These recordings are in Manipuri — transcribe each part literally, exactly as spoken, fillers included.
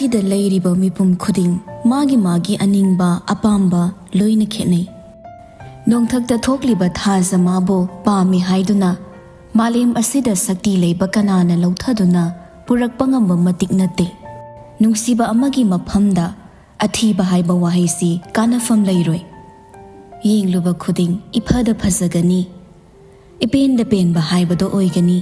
ꯁꯤꯗ ꯂꯩꯔꯤꯕ ꯃꯤꯄꯨꯝ ꯈꯨꯗꯤꯡ ꯃꯥꯒꯤ ꯃꯥꯒꯤ ꯑꯅꯤꯡꯕ ꯑꯄꯥꯝꯕ ꯂꯣꯏꯅ ꯈꯦꯠꯅꯩ꯫ ꯅꯣꯡꯊꯛꯇ ꯊꯣꯛꯂꯤꯕ ꯊꯥꯖ ꯃꯥꯕꯨ ꯄꯥꯝꯃꯤ ꯍꯥꯏꯗꯨꯅ ꯃꯥꯂꯦꯝ ꯑꯁꯤꯗ ꯁꯛꯇꯤ ꯂꯩꯕ ꯀꯅꯥꯅ ꯂꯧꯊꯗꯨꯅ ꯄꯨꯔꯛꯄ ꯉꯝꯕ ꯃꯇꯤꯛ ꯅꯠꯇꯦ꯫ ꯅꯨꯡꯁꯤꯕ ꯑꯃꯒꯤ ꯃꯐꯝꯗ ꯑꯊꯤꯕ ꯍꯥꯏꯕ ꯋꯥꯍꯩꯁꯤ ꯀꯥꯟꯅꯐꯝ ꯂꯩꯔꯣꯏ꯫ ꯌꯦꯡꯂꯨꯕ ꯈꯨꯗꯤꯡ ꯏꯐꯗ ꯐꯖꯒꯅꯤ, ꯏꯄꯦꯟꯗ ꯄꯦꯟꯕ ꯍꯥꯏꯕꯗꯣ ꯑꯣꯏꯒꯅꯤ꯫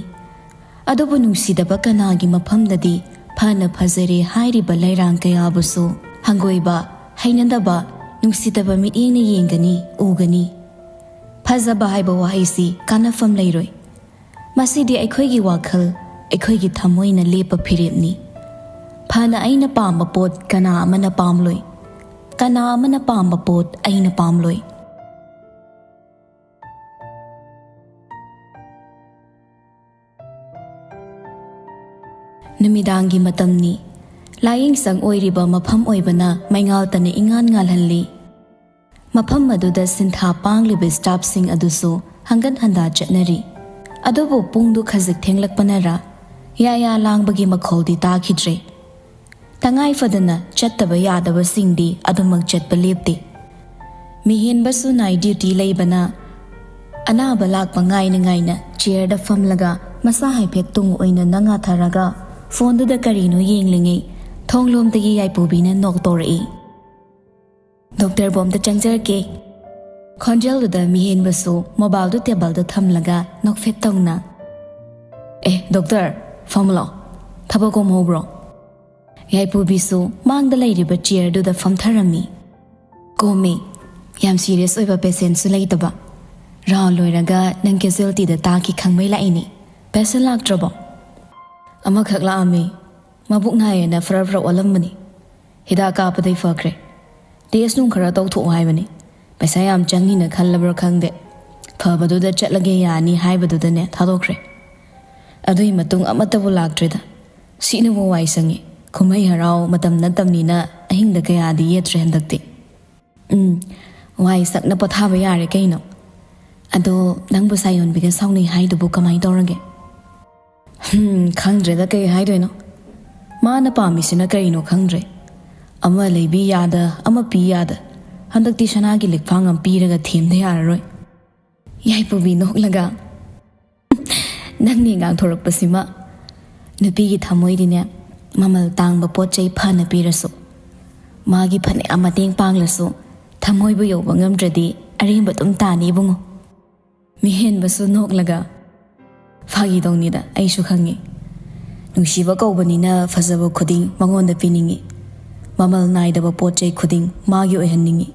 ꯑꯗꯨꯕꯨ ꯅꯨꯡꯁꯤꯗꯕ ꯀꯅꯥꯒꯤ ꯃꯐꯝꯗꯗꯤ ꯐꯅ ꯐꯖꯔꯦ ꯍꯥꯏꯔꯤꯕ ꯂꯩꯔꯥꯡ ꯀꯌꯥꯕꯨꯁꯨ ꯍꯪꯒꯣꯏꯕ, ꯍꯩꯅꯗꯕ, ꯅꯨꯡꯁꯤꯗꯕ ꯃꯤꯠꯌꯦꯡꯅ ꯌꯦꯡꯒꯅꯤ, ꯎꯒꯅꯤ꯫ ꯐꯖꯕ ꯍꯥꯏꯕ ꯋꯥꯍꯩꯁꯤ ꯀꯥꯟꯅꯐꯝ ꯂꯩꯔꯣꯏ꯫ ꯃꯁꯤꯗꯤ ꯑꯩꯈꯣꯏꯒꯤ ꯋꯥꯈꯜ, ꯑꯩꯈꯣꯏꯒꯤ ꯊꯃꯣꯏꯅ ꯂꯦꯞꯄ ꯐꯤꯔꯦꯞꯅꯤ꯫ ꯐꯅ ꯑꯩꯅ ꯄꯥꯝꯕ ꯄꯣꯠ ꯀꯅꯥ ꯑꯃꯅ ꯄꯥꯝꯂꯣꯏ꯫ ꯀꯅꯥ ꯑꯃꯅ ꯄꯥꯝꯕ ꯄꯣꯠ ꯑꯩꯅ ꯄꯥꯝꯂꯣꯏ꯫ ꯅꯨꯃꯤꯗꯥꯡꯒꯤ ꯃꯇꯝꯅꯤ꯫ ꯂꯥꯏꯌꯦꯡꯁꯪ ꯑꯣꯏꯔꯤꯕ ꯃꯐꯝ ꯑꯣꯏꯕꯅ ꯃꯩꯉꯥꯜꯇꯅ ꯏꯉꯥꯟ ꯉꯥꯜꯍꯜꯂꯤ꯫ ꯃꯐꯝ ꯑꯗꯨꯗ ꯁꯤꯟꯊꯥ ꯄꯥꯡꯂꯤꯕ ꯁ꯭ꯇꯥꯐꯁꯤꯡ ꯑꯗꯨꯁꯨ ꯍꯪꯒꯠ ꯍꯟꯗꯥ ꯆꯠꯅꯔꯤ꯫ ꯑꯗꯨꯕꯨ ꯄꯨꯡꯗꯨ ꯈꯖꯤꯛ ꯊꯦꯡꯂꯛꯄꯅꯔ ꯌꯥꯌꯥ ꯂꯥꯡꯕꯒꯤ ꯃꯈꯣꯜꯗꯤ ꯇꯥꯈꯤꯗ꯭ꯔꯦ꯫ ꯇꯉꯥꯏ ꯐꯗꯅ ꯆꯠꯇꯕ ꯌꯥꯗꯕꯁꯤꯡꯗꯤ ꯑꯗꯨꯃꯛ ꯆꯠꯄ ꯂꯦꯞꯇꯦ꯫ ꯃꯤꯍꯦꯟꯕꯁꯨ ꯅꯥꯏꯠ ꯗ꯭ꯌꯨꯇꯤ ꯂꯩꯕꯅ ꯑꯅꯥꯕ ꯂꯥꯛꯄ ꯉꯥꯏꯅ ꯉꯥꯏꯅ ꯆꯤꯌꯔꯗ ꯐꯝꯂꯒ ꯃꯁꯥ ꯍꯥꯏꯐꯦꯠ ꯇꯨꯡ ꯑꯣꯏꯅ ꯅꯉꯥꯊꯔꯒ ꯐꯣꯟꯗꯨꯗ ꯀꯔꯤꯅꯣ ꯌꯦꯡꯂꯤꯉꯩ ꯊꯣꯡꯂꯣꯝꯗꯒꯤ ꯌꯥꯏꯄꯨꯕꯤꯅ ꯅꯣꯛ ꯇꯧꯔꯛꯏ꯫ "ꯗꯣꯛꯇꯔꯕꯨ ꯑꯝꯇ ꯆꯪꯖꯔꯛꯀꯦ꯫" ꯈꯣꯟꯖꯦꯜꯗꯨꯗ ꯃꯤꯍꯦꯟꯕꯁꯨ ꯃꯣꯕꯥꯏꯜꯗꯨ ꯇꯦꯕꯜꯗ ꯊꯝꯂꯒ ꯅꯣꯛꯐꯦꯠ ꯇꯧꯅ, "ꯑꯦ ꯗꯣꯛꯇꯔ, ꯐꯝꯂꯣ, ꯊꯕꯛ ꯀꯣꯝꯍꯧꯕ꯭ꯔꯣ?" ꯌꯥꯏꯄꯨꯕꯤꯁꯨ ꯃꯥꯡꯗ ꯂꯩꯔꯤꯕ ꯆꯤꯌꯔꯗꯨꯗ ꯐꯝꯊꯔꯝꯃꯤ꯫ "ꯀꯣꯝꯃꯤ꯫ ꯌꯥꯝ ꯁꯤꯔꯤꯌꯁ ꯑꯣꯏꯕ ꯄꯦꯁꯦꯟꯁꯨ ꯂꯩꯇꯕ꯫ ꯔꯥꯎꯟ ꯂꯣꯏꯔꯒ ꯅꯪ ꯀꯦꯖꯨꯋꯦꯜꯇꯤꯗ ꯇꯥꯈꯤ ꯈꯪꯕꯩ ꯂꯥꯛꯏꯅꯦ꯫ ꯄꯦꯁꯦꯟ ꯂꯥꯛꯇ꯭ꯔꯕꯣ?" "ꯑꯃꯈꯛ ꯂꯥꯛꯑꯝꯃꯤ꯫ ꯃꯕꯨꯛ ꯅꯥꯏꯌꯦꯅ ꯐꯔꯞ ꯐꯔꯞ ꯑꯣꯜꯂꯝꯕꯅꯤ꯫ ꯍꯤꯗꯥꯛ ꯀꯥꯞꯄꯗꯩ ꯐꯈ꯭ꯔꯦ꯫ ꯇꯦꯁ ꯅꯨꯡ ꯈꯔ ꯇꯧꯊꯣꯛꯑꯣ ꯍꯥꯏꯕꯅꯤ꯫ ꯄꯩꯁꯥ ꯌꯥꯝ ꯆꯪꯉꯤꯅ ꯈꯜꯂꯕ꯭ꯔꯥ ꯈꯪꯗꯦ꯫ ꯐꯕꯗꯨꯗ ꯆꯠꯂꯒꯦ ꯌꯥꯅꯤ ꯍꯥꯏꯕꯗꯨꯗꯅꯦ ꯊꯥꯗꯣꯛꯈ꯭ꯔꯦ꯫ ꯑꯗꯨꯒꯤ ꯃꯇꯨꯡ ꯑꯃꯠꯇꯕꯨ ꯂꯥꯛꯇ꯭ꯔꯦꯗ꯫ ꯁꯤꯅꯕꯨ ꯋꯥꯏ ꯁꯪꯉꯤ꯫ ꯀꯨꯝꯍꯩ ꯍꯔꯥꯎ ꯃꯇꯝ ꯅꯠꯇꯕꯅꯤꯅ ꯑꯍꯤꯡꯗ ꯀꯌꯥꯗꯤ ꯌꯦꯠꯇ꯭ꯔꯦ ꯍꯟꯗꯛꯇꯤ꯫" "ꯎꯝ, ꯋꯥꯏ ꯁꯛꯅ ꯄꯣꯊꯥꯕ ꯌꯥꯔꯦ ꯀꯩꯅꯣ꯫ ꯑꯗꯣ ꯅꯪꯕꯨ ꯁꯥꯌꯣꯟꯕꯤꯒ ꯁꯥꯎꯅꯩ ꯍꯥꯏꯗꯨꯕꯨ ꯀꯃꯥꯏ ꯇꯧꯔꯒꯦ?" "ꯍꯝ, ꯈꯪꯗ꯭ꯔꯦꯗ ꯀꯩ ꯍꯥꯏꯗꯣꯏꯅꯣ꯫ ꯃꯥꯅ ꯄꯥꯝꯃꯤꯁꯤꯅ ꯀꯔꯤꯅꯣ ꯈꯪꯗ꯭ꯔꯦ꯫ ꯑꯃ ꯂꯩꯕꯤ ꯌꯥꯗ, ꯑꯃ ꯄꯤ ꯌꯥꯗ, ꯍꯟꯗꯛꯇꯤ ꯁꯅꯥꯒꯤ ꯂꯤꯛꯐꯥꯡ ꯑꯃ ꯄꯤꯔꯒ ꯊꯦꯝꯗ ꯌꯥꯔꯔꯣꯏ꯫ ꯌꯥꯏꯄꯨꯕꯤ ꯅꯣꯛꯂꯒ, "ꯅꯪꯅꯦ ꯉꯥꯡꯊꯣꯔꯛꯄꯁꯤꯃ꯫ ꯅꯨꯄꯤꯒꯤ ꯊꯃꯣꯏꯗꯤꯅꯦ, ꯃꯃꯜ ꯇꯥꯡꯕ ꯄꯣꯠ ꯆꯩ ꯐꯅ ꯄꯤꯔꯁꯨ, ꯃꯥꯒꯤ ꯐꯅꯌꯥꯝ ꯃꯇꯦꯡ ꯄꯥꯡꯂꯁꯨ, ꯊꯃꯣꯏꯕꯨ ꯌꯧꯕ ꯉꯝꯗ꯭ꯔꯗꯤ ꯑꯔꯦꯝꯕ ꯑꯗꯨꯝ ꯇꯥꯅꯤ ꯏꯕꯨꯡꯉꯣ꯫" ꯃꯤꯍꯦꯟꯕꯁꯨ ꯅꯣꯛꯂꯒ, "ꯐꯥꯒꯤ ꯇꯧꯅꯤꯗ, ꯑꯩꯁꯨ ꯈꯪꯉꯤ꯫ ꯅꯨꯡꯁꯤꯕ ꯀꯧꯕꯅꯤꯅ ꯐꯖꯕ ꯈꯨꯗꯤꯡ ꯃꯉꯣꯟꯗ ꯄꯤꯅꯤꯡꯉꯤ꯫ ꯃꯃꯜ ꯅꯥꯏꯗꯕ ꯄꯣꯠ ꯆꯩ ꯈꯨꯗꯤꯡ ꯃꯥꯒꯤ ꯑꯣꯏꯍꯟꯅꯤꯡꯉꯤ꯫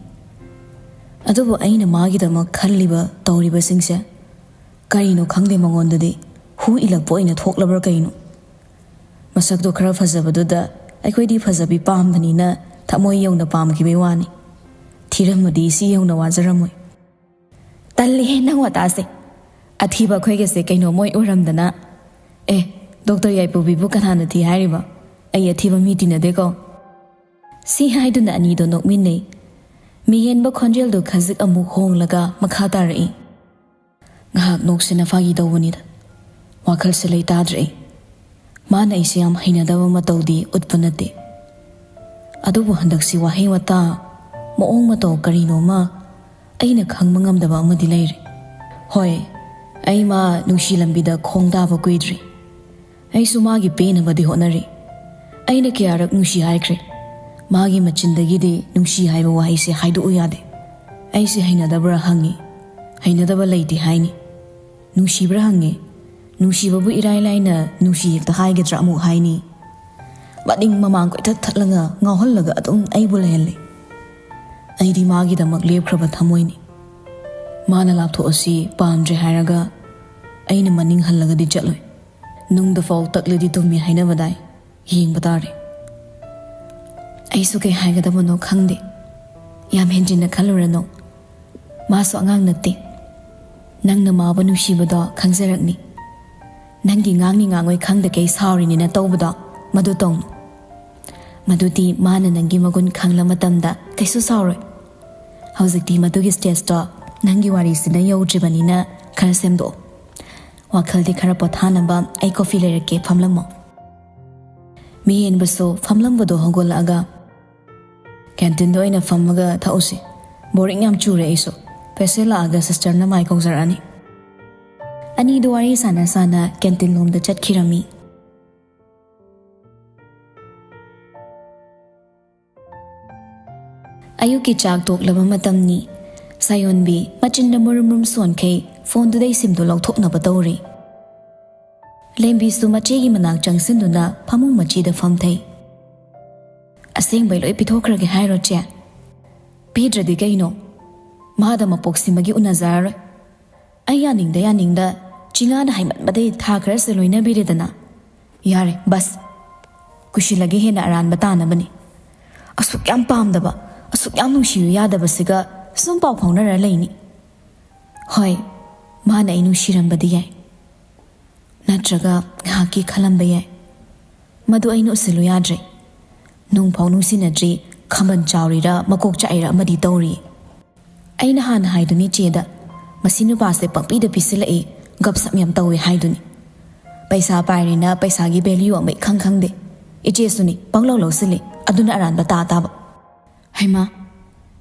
ꯑꯗꯨꯕꯨ ꯑꯩꯅ ꯃꯥꯒꯤꯗꯃꯛ ꯈꯜꯂꯤꯕ, ꯇꯧꯔꯤꯕꯁꯤꯡꯁꯦ ꯀꯔꯤꯅꯣ ꯈꯪꯗꯦ, ꯃꯉꯣꯟꯗꯗꯤ ꯍꯨ ꯏꯜꯂꯛꯄ ꯑꯣꯏꯅ ꯊꯣꯛꯂꯕ꯭ꯔꯥ ꯀꯩꯅꯣ? ꯃꯁꯛꯇꯣ ꯈꯔ ꯐꯖꯕꯗꯨꯗ ꯑꯩꯈꯣꯏꯗꯤ ꯐꯖꯕꯤ ꯄꯥꯝꯕꯅꯤꯅ ꯊꯃꯣꯏ ꯌꯧꯅ ꯄꯥꯝꯈꯤꯕꯩ ꯋꯥꯅꯤ꯫ ꯊꯤꯔꯝꯃꯗꯤ ꯁꯤ ꯌꯧꯅ ꯋꯥꯖꯔꯝꯃꯣꯏ꯫" "ꯇꯜꯂꯤꯍꯦ ꯅꯪ ꯋꯥꯇꯥꯁꯦ꯫ ꯑꯊꯤꯕ ꯑꯩꯈꯣꯏꯒꯁꯦ ꯀꯩꯅꯣꯝ ꯑꯣꯏ ꯎꯔꯝꯗꯅ꯫ ꯑꯦ, ꯗꯣꯛꯇꯔ ꯌꯥꯏꯄꯨꯕꯤꯕꯨ ꯀꯅꯥꯅ ꯊꯤ ꯍꯥꯏꯔꯤꯕ? ꯑꯩ ꯑꯊꯤꯕ ꯃꯤ ꯇꯤꯟꯅꯗꯦꯀꯣ꯫" ꯁꯤ ꯍꯥꯏꯗꯨꯅ ꯑꯅꯤꯗꯣ ꯅꯣꯛꯃꯤꯟꯅꯩ꯫ ꯃꯤꯍꯦꯟꯕ ꯈꯣꯟꯖꯦꯜꯗꯨ ꯈꯖꯤꯛ ꯑꯃꯨꯛ ꯍꯣꯡꯂꯒ ꯃꯈꯥ ꯇꯥꯔꯛꯏ꯫ ꯉꯥꯏꯍꯥꯛ ꯅꯣꯛꯁꯤꯅ ꯐꯥꯒꯤ ꯇꯧꯕꯅꯤꯗ꯫ ꯋꯥꯈꯜꯁꯦ ꯂꯩꯇꯥꯗ꯭ꯔꯦ ꯑꯩ꯫ ꯃꯥꯅ ꯑꯩꯁꯦ ꯌꯥꯝ ꯍꯩꯅꯗꯕ ꯃꯇꯧꯗꯤ ꯎꯠꯄ ꯅꯠꯇꯦ꯫ ꯑꯗꯨꯕꯨ ꯍꯟꯗꯛꯁꯤ ꯋꯥꯍꯩ ꯋꯥꯇꯥ, ꯃꯑꯣꯡ ꯃꯇꯧ ꯀꯔꯤꯅꯣꯃ ꯑꯩꯅ ꯈꯪꯕ ꯉꯝꯗꯕ ꯑꯃꯗꯤ ꯂꯩꯔꯦ꯫ ꯍꯣꯏ, ꯑꯩ ꯃꯥ ꯅꯨꯡꯁꯤ ꯂꯝꯕꯤꯗ ꯈꯣꯡ ꯇꯥꯕ ꯀꯨꯏꯗ꯭ꯔꯤ꯫ ꯑꯩꯁꯨ ꯃꯥꯒꯤ ꯄꯦꯟꯅꯕꯗꯤ ꯍꯣꯠꯅꯔꯤ꯫ ꯑꯩꯅ ꯀꯌꯥꯔꯛ ꯅꯨꯡꯁꯤ ꯍꯥꯏꯈ꯭ꯔꯦ꯫ ꯃꯥꯒꯤ ꯃꯆꯤꯟꯗꯒꯤꯗꯤ ꯅꯨꯡꯁꯤ ꯍꯥꯏꯕ ꯋꯥꯍꯩꯁꯦ ꯍꯥꯏꯗꯣꯛꯎ ꯌꯥꯗꯦ꯫ ꯑꯩꯁꯦ ꯍꯩꯅꯗꯕ꯭ꯔꯥ ꯍꯪꯉꯤ꯫ ꯍꯩꯅꯗꯕ ꯂꯩꯇꯦ ꯍꯥꯏꯅꯤ꯫ ꯅꯨꯡꯁꯤꯕ꯭ꯔꯥ ꯍꯪꯉꯤ꯫ ꯅꯨꯡꯁꯤꯕꯕꯨ ꯏꯔꯥꯏ ꯂꯥꯏꯅ ꯅꯨꯡꯁꯤ ꯍꯦꯛꯇ ꯍꯥꯏꯒꯗ꯭ꯔꯥ ꯑꯃꯨꯛ ꯍꯥꯏꯅꯤ꯫ ꯃꯅꯤꯡ ꯃꯃꯥꯡ ꯀꯣꯏꯊꯠ ꯊꯠꯂꯒ ꯉꯥꯎꯍꯜꯂꯒ ꯑꯗꯨꯝ ꯑꯩꯕꯨ ꯂꯩꯍꯜꯂꯤ꯫ ꯑꯩꯗꯤ ꯃꯥꯒꯤꯗꯃꯛ ꯂꯦꯞꯈ꯭ꯔꯕ ꯊꯃꯣꯏꯅꯤ꯫ ꯃꯥꯅ ꯂꯥꯞꯊꯣꯛꯑꯁꯤ ꯄꯥꯝꯗ꯭ꯔꯦ ꯍꯥꯏꯔꯒ ꯑꯩꯅ ꯃꯅꯤꯡ ꯍꯜꯂꯒꯗꯤ ꯆꯠꯂꯣꯏ꯫ ꯅꯨꯡꯗ ꯐꯥꯎ ꯇꯛꯂꯗꯤ ꯇꯨꯝꯃꯤ ꯍꯥꯏꯅꯕꯗꯥꯏ? ꯌꯦꯡꯕ ꯇꯥꯔꯦ꯫ ꯑꯩꯁꯨ ꯀꯩ ꯍꯥꯏꯒꯗꯕꯅꯣ ꯈꯪꯗꯦ꯫ ꯌꯥꯝ ꯍꯦꯟꯖꯤꯟꯅ ꯈꯜꯂꯨꯔꯅꯨ꯫ ꯃꯥꯁꯨ ꯑꯉꯥꯡ ꯅꯠꯇꯦ꯫ ꯅꯪꯅ ꯃꯥꯕꯨ ꯅꯨꯡꯁꯤꯕꯗꯣ ꯈꯪꯖꯔꯛꯅꯤ꯫ ꯅꯪꯒꯤ ꯉꯥꯡꯅꯤ ꯉꯥꯡꯉꯣꯏ ꯈꯪꯗꯈꯩ ꯁꯥꯎꯔꯤꯅꯦꯅ ꯇꯧꯕꯗꯣ, ꯃꯗꯨ ꯇꯧꯅꯨ꯫ ꯃꯗꯨꯗꯤ ꯃꯥꯅ ꯅꯪꯒꯤ ꯃꯒꯨꯟ ꯈꯪꯂ ꯃꯇꯝꯗ ꯀꯩꯁꯨ ꯁꯥꯎꯔꯣꯏ꯫ ꯍꯧꯖꯤꯛꯇꯤ ꯃꯗꯨꯒꯤ stageꯇꯣ ꯅꯪꯒꯤ ꯋꯥꯔꯤꯁꯤꯅ ꯌꯧꯗ꯭ꯔꯤꯕꯅꯤꯅ ꯈꯔ ꯁꯦꯝꯗꯣꯛꯑꯣ꯫ ꯋꯥꯈꯜꯗꯤ ꯈꯔ ꯄꯣꯊꯥꯅꯕ ꯑꯩ coffee ꯂꯩꯔꯛꯀꯦ, ꯐꯝꯂꯝꯃꯣ꯫ ꯃꯤꯍꯦꯟꯕꯁꯨ ꯐꯝꯂꯝꯕꯗꯣ ꯍꯧꯒꯠꯂꯛꯑꯒ, "ꯀꯦꯟꯇꯤꯟꯗ ꯑꯣꯏꯅ ꯐꯝꯃꯒ ꯊꯛꯎꯁꯤ, ꯕꯣꯔꯤꯡ ꯌꯥꯝ ꯆꯨꯔꯦ ꯑꯩꯁꯨ꯫ ꯄꯦꯁꯦꯟ ꯂꯥꯛꯑꯒ ꯁꯤꯁꯇꯔꯅ ꯃꯥꯏ ꯀꯧꯖꯔꯛꯑꯅꯤ"꯫ ꯑꯅꯤꯗꯨ ꯋꯥꯔꯤ ꯁꯥꯟꯅ ꯁꯥꯟꯅ ꯀꯦꯟꯇꯤꯟ ꯂꯣꯝꯗ ꯆꯠꯈꯤꯔꯝꯃꯤ꯫ ꯑꯌꯨꯛꯀꯤ ꯆꯥꯛ ꯇꯣꯛꯂꯕ ꯃꯇꯝꯅꯤ꯫ ꯁꯥꯌꯣꯟꯕꯤ ꯃꯆꯤꯟꯗ ꯃꯨꯔꯨꯝ ꯃꯨꯔꯨꯝ ꯁꯣꯟꯈꯩ ꯐꯣꯟꯗꯨꯗꯩ ꯁꯤꯝꯗꯨ ꯂꯧꯊꯣꯛꯅꯕ ꯇꯧꯔꯤ꯫ ꯂꯦꯝꯕꯤꯁꯨ ꯃꯆꯦꯒꯤ ꯃꯅꯥꯛ ꯆꯪꯁꯤꯟꯗꯨꯅ ꯐꯃꯨꯡ ꯃꯆꯤꯗ ꯐꯝꯊꯩ꯫ "ꯑꯁꯦꯡꯕꯩ ꯂꯣꯏ ꯄꯤꯊꯣꯛꯈ꯭ꯔꯒꯦ ꯍꯥꯏꯔꯣ, ꯆꯦ?" "ꯄꯤꯗ꯭ꯔꯗꯤ ꯀꯩꯅꯣ? ꯃꯥꯗ ꯃꯄꯣꯛ ꯁꯤꯃꯒꯤ ꯎꯅꯖꯔꯔꯣꯏ꯫ ꯑꯩ ꯌꯥꯅꯤꯡꯗ ꯌꯥꯅꯤꯡꯗ ꯆꯤꯉꯥꯅ ꯍꯥꯏꯃꯟꯕꯗꯩ ꯊꯥ ꯈꯔꯁꯦ ꯂꯣꯏꯅꯕꯤꯔꯦꯗꯅ꯫ ꯌꯥꯔꯦ, ꯕꯁ꯫ ꯀꯨꯏꯁꯤꯜꯂꯒꯦ ꯍꯦꯟꯅ ꯑꯔꯥꯟꯕ ꯇꯥꯅꯕꯅꯤ꯫ ꯑꯁꯨꯛ ꯌꯥꯝ ꯄꯥꯝꯗꯕ, ꯑꯁꯨꯛ ꯌꯥꯝ ꯅꯨꯡꯁꯤꯌꯨ ꯌꯥꯗꯕꯁꯤꯒ ꯁꯨꯝ ꯄꯥꯎ ꯐꯥꯎꯅꯔ ꯂꯩꯅꯤ꯫ ꯍꯣꯏ, ꯃꯥꯅ ꯑꯩ ꯅꯨꯡꯁꯤꯔꯝꯕꯗꯤ ꯌꯥꯏ꯫ ꯅꯠꯇ꯭ꯔꯒ ꯉꯥꯏꯍꯥꯛꯀꯤ ꯈꯜꯂꯝꯕ ꯌꯥꯏ꯫ ꯃꯗꯨ ꯑꯩꯅ ꯎꯠꯁꯤꯜꯂꯨ ꯌꯥꯗ꯭ꯔꯦ꯫ ꯅꯨꯡ ꯐꯥꯎ ꯅꯨꯡꯁꯤꯅꯗ꯭ꯔꯤ, ꯈꯝꯕꯟ ꯆꯥꯎꯔꯤꯔ ꯃꯀꯣꯛ ꯆꯥꯛꯏꯔ ꯑꯃꯗꯤ ꯇꯧꯔꯤ꯫ ꯑꯩꯅ ꯍꯥꯟꯅ ꯍꯥꯏꯗꯨꯅꯤ ꯆꯦꯗ, ꯃꯁꯤ ꯅꯨꯄꯥꯁꯦ ꯄꯪꯄꯤꯗ ꯄꯤꯁꯤꯜꯂꯛꯏ, ꯒꯞꯁꯞ ꯌꯥꯝ ꯇꯧꯏ ꯍꯥꯏꯗꯨꯅꯤ꯫ ꯄꯩꯁꯥ ꯄꯥꯏꯔꯦꯅ ꯄꯩꯁꯥꯒꯤ ꯚꯦꯂ꯭ꯌꯨ ꯑꯃ ꯏꯈꯪ ꯈꯪꯗꯦ꯫ ꯏꯆꯦꯁꯨꯅꯤ, ꯄꯪꯂꯧ ꯂꯧꯁꯤꯜꯂꯤ, ꯑꯗꯨꯅ ꯑꯔꯥꯟꯕ ꯇꯥ ꯇꯥꯕ꯫ ꯍꯩꯃꯥ,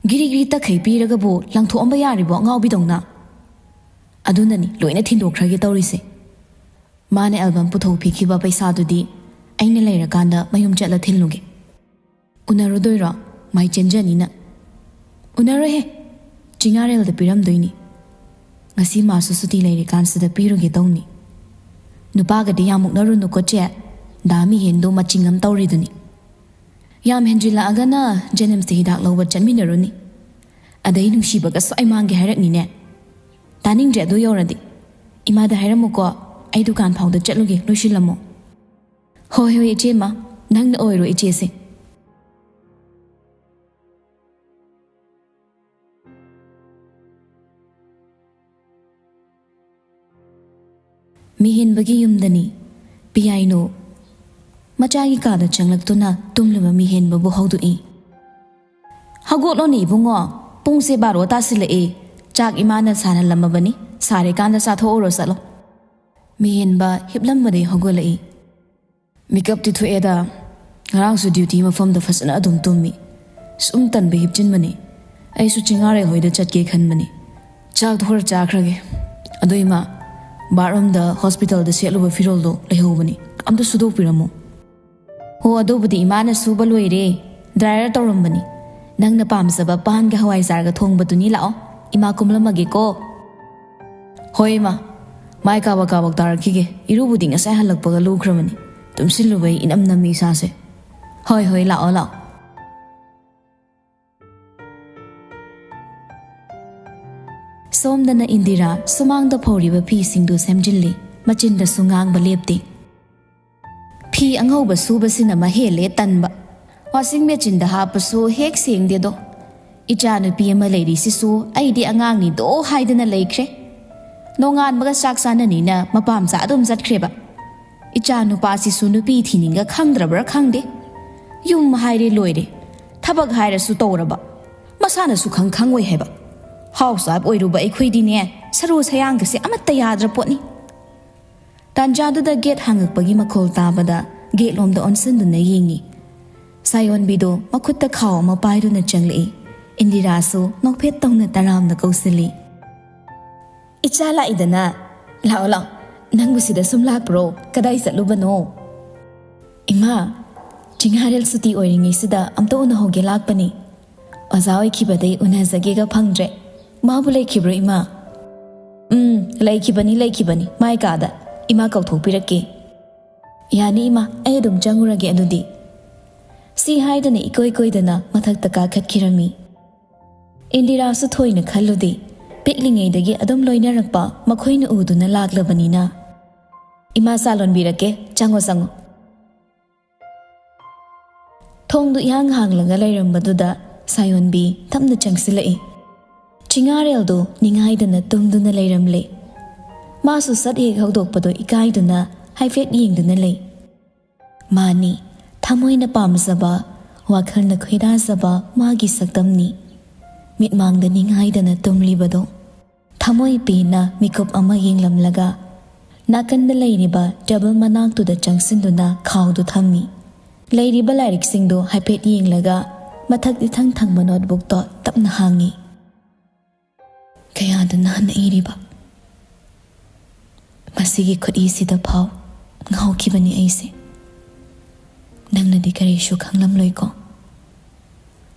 ꯒꯤꯔꯤ ꯒꯤꯔꯤ ꯇꯛꯈꯩ ꯄꯤꯔꯒꯕꯨ ꯂꯪꯊꯣꯛꯑꯝꯕ ꯌꯥꯔꯤꯕꯣ ꯑꯉꯥꯎꯕꯤꯗꯧꯅ? ꯑꯗꯨꯅꯅꯤ ꯂꯣꯏꯅ ꯊꯤꯟꯗꯣꯛꯈ꯭ꯔꯒꯦ ꯇꯧꯔꯤꯁꯦ꯫ ꯃꯥꯅ ꯑꯦꯜꯕꯝ ꯄꯨꯊꯣꯛꯄꯤꯈꯤꯕ ꯄꯩꯁꯥꯗꯨꯗꯤ ꯑꯩꯅ ꯂꯩꯔꯀꯥꯟꯗ ꯃꯌꯨꯝ ꯆꯠꯂ ꯊꯤꯜꯂꯨꯒꯦ꯫ ꯎꯅꯔꯨꯗꯣꯏꯔꯣ? ꯃꯥꯏ ꯆꯦꯟꯖꯅꯤꯅ꯫ ꯎꯅꯔꯣꯏꯍꯦ, ꯆꯤꯉꯥꯔꯦꯜꯗ ꯄꯤꯔꯝꯗꯣꯏꯅꯤ꯫ ꯉꯁꯤ ꯃꯥꯁꯨ ꯁꯨꯇꯤ ꯂꯩꯔꯤꯀꯥꯟꯁꯤꯗ ꯄꯤꯔꯨꯒꯦ ꯇꯧꯅꯤ꯫ ꯅꯨꯄꯥꯒꯗꯤ ꯌꯥꯝ ꯃꯨꯛꯅꯔꯨꯅꯨꯀꯣ ꯆꯦ, ꯗꯥ ꯃꯤꯍꯦꯟꯗꯣ ꯃꯆꯤꯡ ꯑꯃ ꯇꯧꯔꯤꯗꯨꯅꯤ꯫ ꯌꯥꯝ ꯍꯦꯟꯖꯤꯜꯂꯛꯑꯒꯅ ꯖꯦꯅꯤꯝꯁꯇ ꯍꯤꯗꯥꯛ ꯂꯧꯕ ꯆꯠꯃꯤꯟꯅꯔꯨꯅꯤ꯫ ꯑꯗꯩ ꯅꯨꯡꯁꯤꯕꯒ ꯁ꯭ꯋꯥꯏ ꯃꯥꯡꯒꯦ ꯍꯥꯏꯔꯛꯅꯤꯅꯦ꯫ ꯇꯥꯅꯤꯡꯗ꯭ꯔꯦ ꯑꯗꯨ ꯌꯧꯔꯗꯤ꯫ ꯏꯃꯥꯗ ꯍꯥꯏꯔꯝꯃꯨꯀꯣ, ꯑꯩ ꯗꯨꯀꯥꯟ ꯐꯥꯎꯗ ꯆꯠꯂꯨꯒꯦ, ꯂꯣꯏꯁꯤꯜꯂꯝꯃꯣ꯫ ꯍꯣꯏ ꯍꯣꯏ ꯏꯆꯦꯃ, ꯅꯪꯅ ꯑꯣꯏꯔꯣ ꯏꯆꯦꯁꯦ꯫ ꯃꯤꯍꯦꯟꯕꯒꯤ ꯌꯨꯝꯗꯅꯤ꯫ ꯄꯤꯌꯥꯏꯅꯨ ꯃꯆꯥꯒꯤ ꯀꯥꯗ ꯆꯪꯂꯛꯇꯨꯅ ꯇꯨꯝꯂꯤꯕ ꯃꯤꯍꯦꯟꯕꯕꯨ ꯍꯧꯗꯣꯛꯏ꯫ "ꯍꯧꯒꯠꯂꯣꯅꯦ ꯏꯕꯨꯡꯉꯣ, ꯄꯨꯡꯁꯦ ꯕꯥꯔꯣ ꯇꯥꯁꯤꯜꯂꯛꯑꯦ꯫ ꯆꯥꯛ ꯏꯃꯥꯅ ꯁꯥꯍꯜꯂꯝꯃꯕꯅꯤ, ꯁꯥꯔꯤꯀꯥꯟꯗ ꯆꯥꯊꯣꯛꯎꯔꯣ ꯆꯠꯂꯣ"꯫ ꯃꯤꯍꯦꯟꯕ ꯍꯤꯞꯂꯝꯕꯗꯩ ꯍꯧꯒꯠꯂꯛꯏ꯫ ꯃꯤꯀꯞꯇꯤ ꯊꯣꯛꯑꯦꯗ꯫ ꯉꯔꯥꯡꯁꯨ ꯗ꯭ꯌꯨꯇꯤ ꯃꯐꯝꯗ ꯐꯖꯅ ꯑꯗꯨꯝ ꯇꯨꯝꯃꯤ꯫ ꯁꯨꯝ ꯇꯟꯕ ꯍꯤꯞꯆꯤꯟꯕꯅꯤ꯫ ꯑꯩꯁꯨ ꯆꯤꯡꯉꯥꯔꯦꯜ ꯍꯣꯏꯗ ꯆꯠꯀꯦ ꯈꯟꯕꯅꯤ꯫ ꯆꯥꯛꯇꯣ ꯈꯔ ꯆꯥꯈ꯭ꯔꯒꯦ꯫ ꯑꯗꯣ ꯏꯃꯥ, ꯕꯥꯠꯔꯨꯝꯗ ꯍꯣꯁꯄꯤꯇꯥꯜꯗ ꯁꯦꯠꯂꯨꯕ ꯐꯤꯔꯣꯜꯗꯣ ꯂꯩꯍꯧꯕꯅꯤ, ꯑꯝꯇ ꯁꯨꯗꯣꯛꯄꯤꯔꯝꯃꯣ꯫ ꯍꯣ, ꯑꯗꯨꯕꯨꯗꯤ ꯏꯃꯥꯅ ꯁꯨꯕ ꯂꯣꯏꯔꯦ, ꯗ꯭ꯔꯥꯏꯌꯔ ꯇꯧꯔꯝꯕꯅꯤ꯫ ꯅꯪꯅ ꯄꯥꯝꯖꯕ ꯄꯥꯟꯒ ꯍꯋꯥꯏꯖꯥꯔꯒ ꯊꯣꯡꯕꯗꯨꯅꯤ, ꯂꯥꯛꯑꯣ, ꯏꯃꯥ ꯀꯨꯝꯂꯝꯃꯒꯦꯀꯣ꯫ ꯍꯣꯏ ꯏꯃꯥ, ꯃꯥꯏ ꯀꯥꯕꯛ ꯀꯥꯕꯛ ꯇꯥꯔꯛꯈꯤꯒꯦ, ꯏꯔꯨꯕꯨꯗꯤ ꯉꯁꯥꯏ ꯍꯜꯂꯛꯄꯒ ꯂꯨꯈ꯭ꯔꯕꯅꯤ꯫ ꯇꯨꯝꯁꯤꯜꯂꯨꯕꯩ ꯏꯅꯝ ꯅꯝꯃꯤ ꯏꯁꯥꯁꯦ꯫ ꯍꯣꯏ ꯍꯣꯏ, ꯂꯥꯛꯑꯣ ꯂꯥꯛꯑꯣ꯫ ꯁꯣꯝꯗꯅ ꯏꯟꯗꯤꯔꯥ ꯁꯨꯃꯥꯡꯗ ꯐꯧꯔꯤꯕ ꯐꯤꯁꯤꯡꯗꯨ ꯁꯦꯝꯖꯤꯜꯂꯤ, ꯃꯆꯤꯟꯗꯁꯨ ꯉꯥꯡꯕ ꯂꯦꯞꯇꯦ꯫ ꯐꯤ ꯑꯉꯧꯕ ꯁꯨꯕꯁꯤꯅ ꯃꯍꯦꯜꯂꯦ ꯇꯟꯕ꯫ ꯋꯥꯁꯤꯡ ꯃꯦꯆꯤꯟꯗ ꯍꯥꯞꯄꯁꯨ ꯍꯦꯛ ꯁꯦꯡꯗꯦꯗꯣ꯫ ꯏꯆꯥ ꯅꯨꯄꯤ ꯑꯃ ꯂꯩꯔꯤꯁꯤꯁꯨ ꯑꯩꯗꯤ ꯑꯉꯥꯡꯅꯤꯗꯣ ꯍꯥꯏꯗꯅ ꯂꯩꯈ꯭ꯔꯦ꯫ ꯅꯣꯡꯉꯥꯟꯕꯒ ꯆꯥꯛ ꯆꯥꯅꯅꯤꯅ ꯃꯄꯥꯝꯆꯥ ꯑꯗꯨꯝ ꯆꯠꯈ꯭ꯔꯦꯕ꯫ ꯏꯆꯥ ꯅꯨꯄꯥꯁꯤꯁꯨ ꯅꯨꯄꯤ ꯊꯤꯅꯤꯡꯒ ꯈꯪꯗ꯭ꯔꯕ꯭ꯔꯥ ꯈꯪꯗꯦ꯫ ꯌꯨꯝ ꯍꯥꯏꯔꯦ ꯂꯣꯏꯔꯦ꯫ ꯊꯕꯛ ꯍꯥꯏꯔꯁꯨ ꯇꯧꯔꯕ꯫ ꯃꯁꯥꯅꯁꯨ ꯈꯪ ꯈꯪꯉꯣꯏ ꯍꯥꯏꯕ꯫ ꯍꯥꯎꯁ ꯋꯥꯏꯐ ꯑꯣꯏꯔꯨꯕ ꯑꯩꯈꯣꯏꯗꯤꯅꯦ, ꯁꯔꯨ ꯁꯌꯥꯡꯒꯁꯦ ꯑꯃꯠꯇ ꯌꯥꯗ꯭ꯔ ꯄꯣꯠꯅꯤ꯫ ꯇꯥꯟꯖꯥꯗꯨꯗ ꯒꯦꯠ ꯍꯥꯡꯉꯛꯄꯒꯤ ꯃꯈꯣꯜ ꯇꯥꯕꯗ ꯒꯦꯠ ꯂꯣꯝꯗ ꯑꯣꯟꯁꯤꯟꯗꯨꯅ ꯌꯦꯡꯉꯤ꯫ ꯁꯥꯌꯣꯟꯕꯤꯗꯣ ꯃꯈꯨꯠꯇ ꯈꯥꯎ ꯑꯃ ꯄꯥꯏꯗꯨꯅ ꯆꯪꯂꯛꯏ꯫ ꯏꯟꯗꯤꯔꯥꯁꯨ ꯅꯣꯛꯐꯦꯠ ꯇꯧꯅ ꯇꯔꯥꯝꯅ ꯀꯧꯁꯤꯜꯂꯤ꯫ "ꯏꯆꯥ ꯂꯥꯛꯏꯗꯅ꯫ ꯂꯥꯛꯑꯣ ꯂꯥꯛꯑꯣ, ꯅꯪꯕꯨ ꯁꯤꯗ ꯁꯨꯝ ꯂꯥꯛꯄ꯭ꯔꯣ? ꯀꯗꯥꯏ ꯆꯠꯂꯨꯕꯅꯣ?" "ꯏꯃꯥ, ꯆꯤꯡꯍꯥꯔꯦꯜ ꯁꯨꯇꯤ ꯑꯣꯏꯔꯤꯉꯩꯁꯤꯗ ꯑꯝꯇ ꯎꯅꯍꯧꯒꯦ ꯂꯥꯛꯄꯅꯤ꯫ ꯑꯣꯖꯥ ꯑꯣꯏꯈꯤꯕꯗꯩ ꯎꯅꯖꯒꯦꯒ ꯐꯪꯗ꯭ꯔꯦ꯫ ꯃꯥꯕꯨ ꯂꯩꯈꯤꯕ꯭ꯔꯣ ꯏꯃꯥ?" "ꯎꯝ, ꯂꯩꯈꯤꯕꯅꯤ, ꯂꯩꯈꯤꯕꯅꯤ, ꯃꯥꯏ ꯀꯥꯗ꯫ ꯏꯃꯥ ꯀꯧꯊꯣꯛꯄꯤꯔꯛꯀꯦ꯫" "ꯌꯥꯅꯤ ꯏꯃꯥ, ꯑꯩ ꯑꯗꯨꯝ ꯆꯪꯉꯨꯔꯒꯦ ꯑꯗꯨꯗꯤ꯫" ꯁꯤ ꯍꯥꯏꯗꯨꯅ ꯏꯀꯣꯏ ꯀꯣꯏꯗꯅ ꯃꯊꯛꯇ ꯀꯥꯈꯠꯈꯤꯔꯝꯃꯤ꯫ ꯏꯟꯗꯤꯔꯥꯁꯨ ꯊꯣꯏꯅ ꯈꯜꯂꯨꯗꯦ꯫ ꯄꯤꯛꯂꯤꯉꯩꯗꯒꯤ ꯑꯗꯨꯝ ꯂꯣꯏꯅꯔꯛꯄ ꯃꯈꯣꯏꯅ ꯎꯗꯨꯅ ꯂꯥꯛꯂꯕꯅꯤꯅ꯫ "ꯏꯃꯥ ꯆꯥ ꯂꯣꯟꯕꯤꯔꯛꯀꯦ, ꯆꯪꯉꯣ ꯆꯪꯉꯣ꯫" ꯊꯣꯡꯗꯨ ꯏꯍꯥꯡ ꯍꯥꯡꯂꯒ ꯂꯩꯔꯝꯕꯗꯨꯗ ꯁꯥꯌꯣꯟꯕꯤ ꯇꯞꯅ ꯆꯪꯁꯤꯜꯂꯛꯏ꯫ ꯆꯤꯡꯉꯥꯔꯦꯜꯗꯨ ꯅꯤꯡꯉꯥꯏꯗꯅ ꯇꯨꯝꯗꯨꯅ ꯂꯩꯔꯝꯂꯦ꯫ ꯃꯥꯁꯨ ꯁꯠ ꯍꯦꯛ ꯍꯧꯗꯣꯛꯄꯗꯣ ꯏꯀꯥꯏꯗꯨꯅ ꯍꯥꯏꯐꯦꯠ ꯌꯦꯡꯗꯨꯅ ꯂꯩ꯫ ꯃꯥꯅꯤ, ꯊꯃꯣꯏꯅ ꯄꯥꯝꯖꯕ, ꯋꯥꯈꯜꯅ ꯈꯣꯏꯗꯥꯖꯕ ꯃꯥꯒꯤ ꯁꯛꯇꯝꯅꯤ꯫ ꯃꯤꯠꯃꯥꯡꯗ ꯅꯤꯡꯉꯥꯏꯗꯅ ꯇꯨꯝꯂꯤꯕꯗꯣ꯫ ꯊꯃꯣꯏ ꯄꯦꯟꯅ ꯃꯤꯀꯨꯞ ꯑꯃ ꯌꯦꯡꯂꯝꯂꯒ, ꯅꯥꯀꯟꯗ ꯂꯩꯔꯤꯕ ꯇꯦꯕꯜ ꯃꯅꯥꯛꯇꯨꯗ ꯆꯪꯁꯤꯟꯗꯨꯅ ꯈꯥꯎꯗꯨ ꯊꯝꯃꯤ꯫ ꯂꯩꯔꯤꯕ ꯂꯥꯏꯔꯤꯛꯁꯤꯡꯗꯨ ꯍꯥꯏꯐꯦꯠ ꯌꯦꯡꯂꯒ ꯃꯊꯛ ꯏꯊꯪ ꯊꯪꯕ ꯅꯣꯠꯕꯨꯛꯇꯣ ꯇꯞꯅ ꯍꯥꯡꯉꯤ꯫ ꯀꯌꯥꯗ ꯅꯥꯟꯅ ꯏꯔꯤꯕ꯫ ꯃꯁꯤꯒꯤ ꯈꯨꯠꯏꯁꯤꯗ ꯐꯥꯎ ꯉꯥꯎꯈꯤꯕꯅꯤ ꯑꯩꯁꯦ꯫ ꯅꯪꯅꯗꯤ ꯀꯔꯤꯁꯨ ꯈꯪꯂꯝꯂꯣꯏꯀꯣ꯫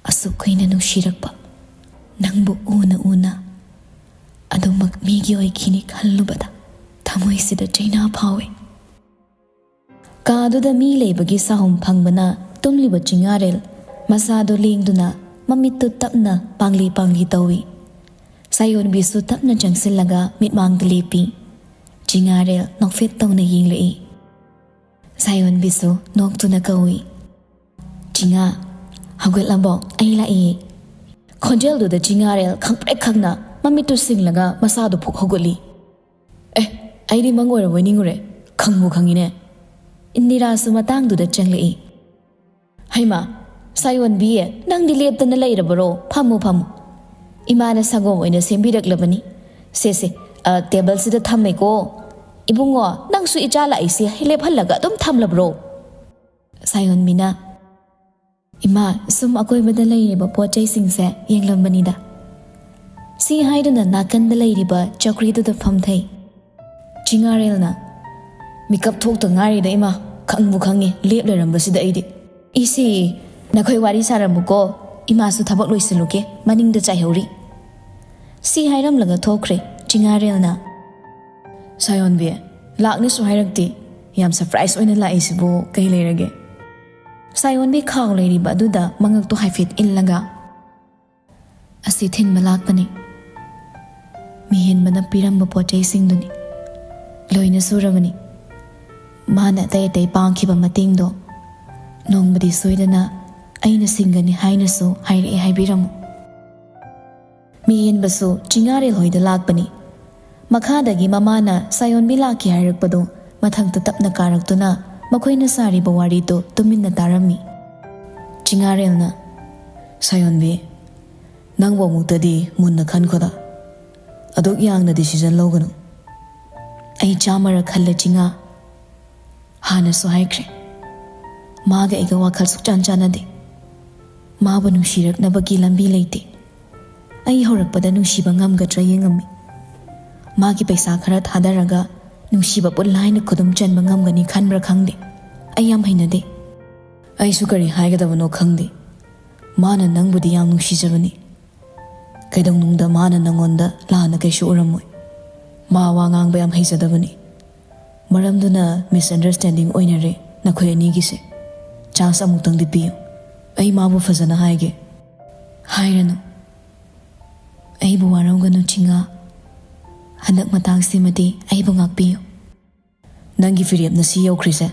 ꯑꯁꯨꯛ ꯀꯨꯏꯅ ꯅꯨꯡꯁꯤꯔꯛꯄ ꯅꯪꯕꯨ ꯎꯅ ꯎꯅ ꯑꯗꯨꯃꯛ ꯃꯤꯒꯤ ꯑꯣꯏꯈꯤꯅꯤ ꯈꯜꯂꯨꯕꯗ ꯊꯃꯣꯏꯁꯤꯗ ꯆꯩꯅꯥ ꯐꯥꯎꯏ꯫ ꯀꯥꯗꯨꯗ ꯃꯤ ꯂꯩꯕꯒꯤ ꯁꯥꯍꯨꯝ ꯐꯪꯕꯅ ꯇꯨꯝꯂꯤꯕ ꯆꯤꯡꯉꯥꯔꯦꯜ ꯃꯁꯥꯗꯨ ꯂꯦꯡꯗꯨꯅ ꯃꯃꯤꯠꯇꯨ ꯇꯞꯅ ꯄꯥꯡꯂꯤ ꯄꯥꯡꯂꯤ ꯇꯧꯏ꯫ ꯁꯥꯌꯣꯟꯕꯤꯁꯨ ꯇꯞꯅ ꯆꯪꯁꯤꯜꯂꯒ ꯃꯤꯠꯃꯥꯡꯗ ꯂꯦꯞꯄꯤ꯫ ꯆꯤꯡꯉꯥꯔꯦꯜ ꯅꯣꯛꯐꯦꯠ ꯇꯧꯅ ꯌꯦꯡꯂꯛꯏ꯫ ꯁꯥꯌꯣꯟꯕꯤꯁꯨ ꯅꯣꯛꯇꯨꯅ ꯀꯧꯏ, "ꯆꯤꯡꯉꯥ, ꯍꯧꯒꯠꯂꯕꯣ? ꯑꯩ ꯂꯥꯛꯏ꯫" ꯈꯣꯟꯖꯦꯜꯗꯨꯗ ꯆꯤꯡꯉꯥꯔꯦꯜ ꯈꯪꯄ꯭ꯔꯦꯛ ꯈꯪꯅ ꯃꯃꯤꯠꯇꯨ ꯁꯤꯡꯂꯒ ꯃꯁꯥꯗꯨ ꯐꯨꯛ ꯍꯧꯒꯠꯂꯤ꯫ "ꯑꯦ, ꯑꯩꯗꯤ ꯃꯪ ꯑꯣꯏꯔꯕꯣꯏ ꯅꯤꯡꯉꯨꯔꯦ꯫ ꯈꯪꯕꯨ ꯈꯪꯉꯤꯅꯦ꯫" ꯏꯟꯗꯤꯔꯥꯁꯨ ꯃꯇꯥꯡꯗꯨꯗ ꯆꯪꯂꯛꯏ꯫ "ꯍꯩꯃꯥ, ꯁꯥꯌꯣꯟꯕꯤ, ꯅꯪꯗꯤ ꯂꯦꯞꯇꯅ ꯂꯩꯔꯕꯔꯣ? ꯐꯝꯃꯨ, ꯐꯝꯃꯨ꯫ ꯏꯃꯥꯅ ꯁꯪꯒꯣꯝ ꯑꯣꯏꯅ ꯁꯦꯝꯕꯤꯔꯛꯂꯕꯅꯤ꯫ ꯁꯦ, ꯁꯦ, ꯑ, ꯇꯦꯕꯜꯁꯤꯗ ꯊꯝꯃꯦꯀꯣ꯫ ꯏꯕꯨꯡꯉꯣ, ꯅꯪꯁꯨ ꯏꯆꯥ ꯂꯥꯛꯏꯁꯦ ꯂꯦꯞꯍꯜꯂꯒ ꯑꯗꯨꯝ ꯊꯝꯂꯕ꯭ꯔꯣ?" ꯁꯥꯌꯣꯟꯕꯤꯅ, "ꯏꯃꯥ, ꯁꯨꯝ ꯑꯀꯣꯏꯕꯗ ꯂꯩꯔꯤꯕ ꯄꯣꯠ ꯆꯩꯁꯤꯡꯁꯦ ꯌꯦꯡꯂꯝꯕꯅꯤꯗ꯫" ꯁꯤ ꯍꯥꯏꯗꯨꯅ ꯅꯥꯀꯟꯗ ꯂꯩꯔꯤꯕ ꯆꯧꯀ꯭ꯔꯤꯗꯨꯗ ꯐꯝꯊꯩ꯫ ꯆꯤꯡꯉꯥꯔꯦꯜꯅ, "ꯃꯤꯀꯞ ꯊꯣꯛꯇ ꯉꯥꯏꯔꯤꯗ ꯏꯃꯥ, ꯈꯪꯕꯨ ꯈꯪꯉꯤ ꯂꯦꯞ ꯂꯩꯔꯝꯕꯁꯤꯗ ꯑꯩꯗꯤ꯫" "ꯏꯁꯤ, ꯅꯈꯣꯏ ꯋꯥꯔꯤ ꯁꯥꯔꯝꯃꯨꯀꯣ, ꯏꯃꯥꯁꯨ ꯊꯕꯛ ꯂꯣꯏꯁꯤꯜꯂꯨꯒꯦ, ꯃꯅꯤꯡꯗ ꯆꯥꯏꯍꯧꯔꯤ꯫" ꯁꯤ ꯍꯥꯏꯔꯝꯂꯒ ꯊꯣꯛꯈ꯭ꯔꯦ ꯆꯤꯡꯉꯥꯔꯦꯜꯅ꯫ "ꯁꯥꯌꯣꯟꯕꯤ, ꯂꯥꯛꯅꯤꯁꯨ ꯍꯥꯏꯔꯛꯇꯦ, ꯌꯥꯝ ꯁꯔꯄ꯭ꯔꯥꯏꯖ ꯑꯣꯏꯅ ꯂꯥꯛꯏꯁꯤꯕꯨ ꯀꯩ ꯂꯩꯔꯒꯦ?" ꯁꯥꯌꯣꯟꯕꯤ ꯈꯥꯎ ꯂꯩꯔꯤꯕ ꯑꯗꯨꯗ ꯃꯉꯛꯇꯣ ꯍꯥꯏꯐꯦꯠ ꯏꯜꯂꯒ, "ꯑꯁꯤ ꯊꯤꯟꯕ ꯂꯥꯛꯄꯅꯤ꯫ ꯃꯤꯍꯦꯟꯕꯅ ꯄꯤꯔꯝꯕ ꯄꯣꯠ ꯆꯩꯁꯤꯡꯗꯨꯅꯤ꯫ ꯂꯣꯏꯅ ꯁꯨꯔꯕꯅꯤ꯫ ꯃꯥꯅ ꯑꯇꯩ ꯑꯇꯩ ꯄꯥꯡꯈꯤꯕ ꯃꯇꯦꯡꯗꯣ ꯅꯣꯡꯃꯗꯤ ꯁꯣꯏꯗꯅ ꯑꯩꯅ ꯁꯤꯡꯒꯅꯤ ꯍꯥꯏꯅꯁꯨ ꯍꯥꯏꯔꯛꯑꯦ ꯍꯥꯏꯕꯤꯔꯝꯃꯨ꯫" ꯃꯤꯍꯦꯟꯕꯁꯨ ꯆꯤꯡꯉꯥꯔꯦꯜ ꯍꯣꯏꯗ ꯂꯥꯛꯄꯅꯤ꯫ ꯃꯈꯥꯗꯒꯤ ꯃꯃꯥꯅ ꯁꯥꯌꯣꯟꯕꯤ ꯂꯥꯛꯈꯤ ꯍꯥꯏꯔꯛꯄꯗꯨ ꯃꯊꯛꯇ ꯇꯞꯅ ꯀꯥꯔꯛꯇꯨꯅ ꯃꯈꯣꯏꯅ ꯁꯥꯔꯤꯕ ꯋꯥꯔꯤꯗꯨ ꯇꯨꯃꯤꯟꯅ ꯇꯥꯔꯝꯃꯤ꯫ ꯆꯤꯡꯉꯥꯔꯦꯜꯅ, "ꯁꯥꯌꯣꯟꯕꯤ, ꯅꯪꯕꯨ ꯑꯃꯨꯛꯇꯗꯤ ꯃꯨꯟꯅ ꯈꯟꯈꯣꯗ꯫ ꯑꯗꯨꯛ ꯌꯥꯡꯅ ꯗꯤꯁꯤꯖꯟ ꯂꯧꯒꯅꯨ꯫" ꯑꯩ ꯆꯥꯝꯃꯔꯛ ꯈꯜꯂꯦ ꯆꯤꯉꯥ꯫ ꯍꯥꯟꯅꯁꯨ ꯍꯥꯏꯈ꯭ꯔꯦ, ꯃꯥꯒ ꯑꯩꯒ ꯋꯥꯈꯜ ꯁꯨꯛꯆꯥꯟ ꯆꯥꯟꯅꯗꯦ꯫ ꯃꯥꯕꯨ ꯅꯨꯡꯁꯤꯔꯛꯅꯕꯒꯤ ꯂꯝꯕꯤ ꯂꯩꯇꯦ꯫ ꯑꯩ ꯍꯧꯔꯛꯄꯗ ꯅꯨꯡꯁꯤꯕ ꯉꯝꯒꯗ꯭ꯔꯥ ꯌꯦꯡꯉꯝꯃꯤ꯫ ꯃꯥꯒꯤ ꯄꯩꯁꯥ ꯈꯔ ꯊꯥꯗꯔꯒ ꯅꯨꯡꯁꯤꯕ ꯄꯨꯠ ꯂꯥꯏꯅ ꯈꯨꯗꯨꯝ ꯆꯟꯕ ꯉꯝꯒꯅꯤ ꯈꯟꯕ꯭ꯔꯥ ꯈꯪꯗꯦ꯫ ꯑꯩ ꯌꯥꯝ ꯍꯩꯅꯗꯦ꯫ ꯑꯩꯁꯨ ꯀꯔꯤ ꯍꯥꯏꯒꯗꯕꯅꯣ ꯈꯪꯗꯦ꯫ ꯃꯥꯅ ꯅꯪꯕꯨꯗꯤ ꯌꯥꯝ ꯅꯨꯡꯁꯤꯖꯕꯅꯤ꯫ ꯀꯩꯗꯧꯅꯨꯡꯗ ꯃꯥꯅ ꯅꯪꯉꯣꯟꯗ ꯂꯥꯟꯅ ꯀꯩꯁꯨ ꯎꯔꯝꯃꯣꯏ꯫ ꯃꯥ ꯋꯥ ꯉꯥꯡꯕ ꯌꯥꯝ ꯍꯩꯖꯗꯕꯅꯤ꯫ ꯃꯔꯝꯗꯨꯅ misunderstanding ꯑꯣꯏꯅꯔꯦ ꯅꯈꯣꯏ ꯑꯅꯤꯒꯤꯁꯦ꯫ Chance ꯑꯃꯨꯛꯇꯪꯗꯤ ꯄꯤꯌꯨ꯫ ꯑꯩ ꯃꯥꯕꯨ ꯐꯖꯅ ꯍꯥꯏꯒꯦ꯫ ꯍꯥꯏꯔꯅꯨ꯫ ꯑꯩꯕꯨ ꯋꯥꯔꯧꯒꯅꯨ ꯆꯤꯉꯥ꯫ ꯍꯟꯗꯛ ꯃꯇꯥꯡꯁꯤꯃꯗꯤ ꯑꯩꯕꯨ ꯉꯥꯛꯄꯤꯌꯨ꯫ ꯅꯪꯒꯤ ꯐꯤꯔꯦꯞꯅ ꯁꯤ ꯌꯧꯈ꯭ꯔꯤꯁꯦ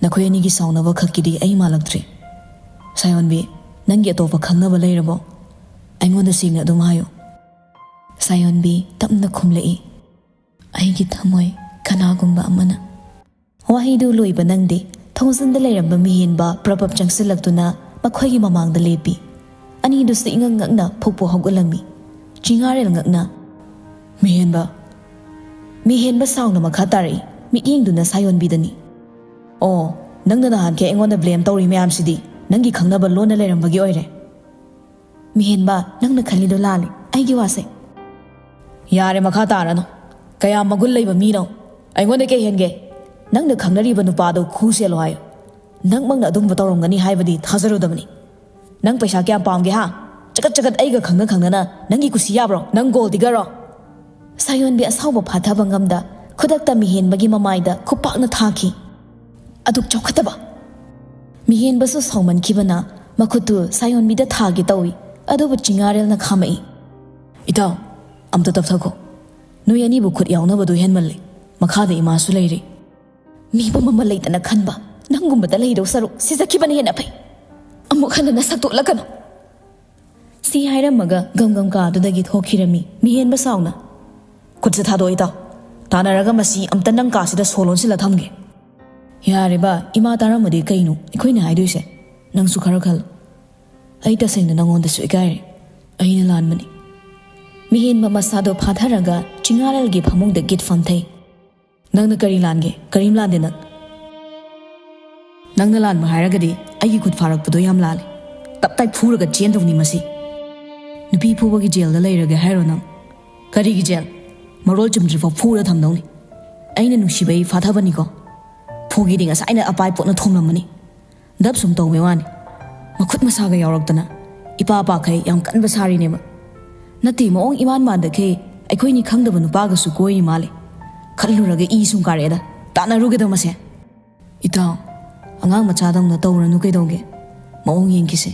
ꯅꯈꯣꯏ ꯑꯅꯤꯒꯤ ꯁꯥꯎꯅꯕ ꯈꯛꯀꯤꯗꯤ ꯑꯩ ꯃꯥꯜꯂꯛꯇ꯭ꯔꯦ꯫ ꯁꯥꯌꯣꯟꯕꯤ, ꯅꯪꯒꯤ ꯑꯇꯣꯞꯄ ꯈꯪꯅꯕ ꯂꯩꯔꯕꯣ? ꯑꯩꯉꯣꯟꯗ ꯁꯦꯡꯅ ꯑꯗꯨꯝ ꯍꯥꯏꯌꯨ꯫ ꯁꯥꯌꯣꯟꯕꯤ ꯇꯞꯅ ꯈꯨꯝꯂꯛꯏ, "ꯑꯩꯒꯤ ꯊꯃꯣꯏ ꯀꯅꯥꯒꯨꯝꯕ ꯑꯃꯅ"꯫ ꯋꯥꯍꯩꯗꯨ ꯂꯣꯏꯕ ꯅꯪꯗꯦ, ꯊꯣꯡꯖꯤꯟꯗ ꯂꯩꯔꯝꯕ ꯃꯤꯍꯦꯟꯕ ꯄ꯭ꯔꯄꯞ ꯆꯪꯁꯤꯜꯂꯛꯇꯨꯅ ꯃꯈꯣꯏꯒꯤ ꯃꯃꯥꯡꯗ ꯂꯦꯞꯄꯤ꯫ ꯑꯅꯤꯗꯨꯁꯨ ꯏꯉꯛ ꯉꯛꯅ ꯐꯨꯛꯄ ꯍꯧꯒꯠꯂꯝꯃꯤ꯫ ꯆꯤꯉꯥꯔꯦꯜ ꯉꯛꯅ, "ꯃꯤꯍꯦꯟꯕ!" ꯃꯤꯍꯦꯟꯕ ꯁꯥꯎꯅ ꯃꯈꯥ ꯇꯥꯔꯛꯏ, ꯃꯤꯠꯌꯦꯡꯗꯨꯅ ꯁꯥꯌꯣꯟꯕꯤꯗꯅꯤ꯫ "ꯑꯣ, ꯅꯪꯅ ꯅꯍꯥꯟꯈꯩ ꯑꯩꯉꯣꯟꯗ blame ꯇꯧꯔꯤ ꯃꯌꯥꯝꯁꯤꯗꯤ ꯅꯪꯒꯤ ꯈꯪꯅꯕ ꯂꯣꯟꯅ ꯂꯩꯔꯝꯕꯒꯤ ꯑꯣꯏꯔꯦ꯫" "ꯃꯤꯍꯦꯟꯕ, ꯅꯪꯅ ꯈꯜꯂꯤꯗꯣ ꯂꯥꯜꯂꯦ꯫ ꯑꯩꯒꯤ ꯋꯥꯁꯦ"꯫ "ꯌꯥꯔꯦ, ꯃꯈꯥ ꯇꯥꯔꯅꯨ꯫ ꯀꯌꯥꯝ ꯃꯒꯨꯟ ꯂꯩꯕ ꯃꯤꯅꯣ? ꯑꯩꯉꯣꯟꯗ ꯀꯩ ꯍꯦꯟꯒꯦ? ꯅꯪꯅ ꯈꯪꯅꯔꯤꯕ ꯅꯨꯄꯥꯗꯣ ꯈꯨ ꯆꯦꯜꯂꯣ ꯍꯥꯏꯌꯨ꯫ ꯅꯪꯃꯛꯅ ꯑꯗꯨꯝꯕ ꯇꯧꯔꯝꯒꯅꯤ ꯍꯥꯏꯕꯗꯤ ꯊꯥꯖꯔꯨꯗꯕꯅꯤ꯫ ꯅꯪ ꯄꯩꯁꯥ ꯀꯌꯥꯝ ꯄꯥꯝꯒꯦ, ꯍꯥ? ꯆꯒꯠ ꯆꯒꯠ ꯑꯩꯒ ꯈꯪꯅ ꯈꯪꯅꯅ ꯅꯪꯒꯤ ꯀꯨꯁꯤ ꯌꯥꯕ꯭ꯔꯣ? ꯅꯪ gold digger ꯔꯣ?" ꯁꯥꯌꯣꯟꯕꯤ ꯑꯁꯥꯎꯕ ꯐꯥꯊꯕ ꯉꯝꯗ ꯈꯨꯗꯛꯇ ꯃꯤꯍꯦꯟꯕꯒꯤ ꯃꯃꯥꯏꯗ ꯈꯨꯄꯥꯛꯅ ꯊꯥꯈꯤ꯫ ꯑꯗꯨꯛ ꯆꯥꯎꯈꯠꯇꯕ! ꯃꯤꯍꯦꯟꯕꯁꯨ ꯁꯥꯎꯃꯟꯈꯤꯕꯅ ꯃꯈꯨꯠꯇꯨ ꯁꯥꯌꯣꯟꯕꯤꯗ ꯊꯥꯒꯦ ꯇꯧꯏ, ꯑꯗꯨꯕꯨ ꯆꯤꯉꯥꯔꯦꯜꯅ ꯈꯥꯝꯃꯛꯏ꯫ "ꯏꯇꯥꯎ, ꯑꯝꯇ ꯇꯞꯊꯈꯣ꯫ ꯅꯣꯏ ꯑꯅꯤꯕꯨ ꯈꯨꯠ ꯌꯥꯎꯅꯕꯗꯨ ꯍꯦꯟꯃꯜꯂꯦ꯫ ꯃꯈꯥꯗ ꯏꯃꯥꯁꯨ ꯂꯩꯔꯤ꯫" "ꯃꯤꯕꯨ ꯃꯃꯜ ꯂꯩꯇꯅ ꯈꯟꯕ ꯅꯪꯒꯨꯝꯕꯗ ꯂꯩꯗꯧ ꯁꯔꯨꯛ ꯁꯤꯖꯈꯤꯕꯅ ꯍꯦꯟꯅ ꯐꯩ꯫ ꯑꯃꯨꯛ ꯍꯟꯅ ꯅꯁꯛꯇꯨ ꯎꯠꯂꯛꯀꯅꯨ꯫" ꯁꯤ ꯍꯥꯏꯔꯝꯃꯒ ꯒꯝ ꯒꯝ ꯀꯥꯗꯨꯗꯒꯤ ꯊꯣꯛꯈꯤꯔꯝꯃꯤ ꯃꯤꯍꯦꯟꯕ ꯁꯥꯎꯅ꯫ "ꯈꯨꯠꯁꯦ ꯊꯥꯗꯣꯛꯑꯣ ꯏꯇꯥꯎ꯫ ꯇꯥꯟꯅꯔꯒ ꯃꯁꯤ ꯑꯝꯇ ꯅꯪ ꯀꯥꯁꯤꯗ ꯁꯣ ꯂꯣꯟꯁꯤꯜꯂ ꯊꯝꯒꯦ꯫" "ꯌꯥꯔꯦ ꯕꯥ, ꯏꯃꯥ ꯇꯥꯔꯝꯃꯗꯤ ꯀꯩꯅꯣ ꯑꯩꯈꯣꯏꯅ ꯍꯥꯏꯗꯣꯏꯁꯦ? ꯅꯪꯁꯨ ꯈꯔ ꯈꯜꯂꯨ꯫ ꯑꯩ ꯇꯁꯦꯡꯅ ꯅꯪꯉꯣꯟꯗꯁꯨ ꯏꯀꯥꯏꯔꯦ꯫ ꯑꯩꯅ ꯂꯥꯟꯕꯅꯤ꯫" ꯃꯤꯍꯦꯟꯕ ꯃꯁꯥꯗꯣ ꯐꯥꯊꯔꯒ ꯆꯤꯉꯥꯔꯦꯜꯒꯤ ꯐꯃꯨꯡꯗ ꯒꯤꯠ ꯐꯝꯊꯩ꯫ ꯅꯪꯅ ꯀꯔꯤ ꯂꯥꯟꯒꯦ? ꯀꯔꯤꯝ ꯂꯥꯟꯗꯦ ꯅꯪ꯫ ꯅꯪꯅ ꯂꯥꯟꯕ ꯍꯥꯏꯔꯒꯗꯤ ꯑꯩꯒꯤ ꯈꯨꯠ ꯐꯥꯔꯛꯄꯗꯣ ꯌꯥꯝ ꯂꯥꯜꯂꯦ꯫ ꯇꯞ ꯇꯥꯏ ꯐꯨꯔꯒ ꯆꯦꯟꯗꯧꯅꯤ ꯃꯁꯤ꯫ ꯅꯨꯄꯤ ꯐꯨꯕꯒꯤ ꯖꯦꯜꯗ ꯂꯩꯔꯒꯦ ꯍꯥꯏꯔꯣ ꯅꯪ? ꯀꯔꯤꯒꯤ ꯖꯦꯜ? ꯃꯔꯣꯜ ꯆꯨꯝꯗ꯭ꯔꯤꯐꯥꯎ ꯐꯨꯔ ꯊꯝꯗꯧꯅꯤ꯫ ꯑꯩꯅ ꯅꯨꯡꯁꯤꯕꯩ ꯐꯥꯊꯕꯅꯤꯀꯣ꯫ ꯐꯨꯒꯦꯗꯤ ꯉꯁꯥꯏꯅ ꯑꯄꯥꯏ ꯄꯣꯠꯅ ꯊꯣꯝꯂꯝꯃꯅꯤ꯫ ꯗꯞ ꯁꯨꯝ ꯇꯧꯕꯩ ꯋꯥꯅꯤ꯫ ꯃꯈꯨꯠ ꯃꯁꯥꯒ ꯌꯥꯎꯔꯛꯇꯅ ꯏꯄꯥ ꯄꯥꯈꯩ ꯌꯥꯝ ꯀꯟꯕ ꯁꯥꯔꯤꯅꯦꯕ꯫ ꯅꯠꯇꯦ, ꯃꯑꯣꯡ ꯏꯃꯥꯟ ꯃꯥꯟꯗꯈꯩ ꯑꯩꯈꯣꯏꯅꯤ ꯈꯪꯗꯕ ꯅꯨꯄꯥꯒꯁꯨ ꯀꯣꯏꯔꯤ ꯃꯥꯜꯂꯦ꯫ ꯈꯜꯂꯨꯔꯒ ꯏ ꯁꯨꯝ ꯀꯥꯔꯛꯑꯦꯗ꯫ ꯇꯥꯟꯅꯔꯨꯒꯦꯗ ꯃꯁꯦ꯫ ꯏꯇꯥꯎ, ꯑꯉꯥꯡ ꯃꯆꯥꯗꯧꯅ ꯇꯧꯔꯅꯨ ꯀꯩꯗꯧꯒꯦ? ꯃꯑꯣꯡ ꯌꯦꯡꯈꯤꯁꯦ꯫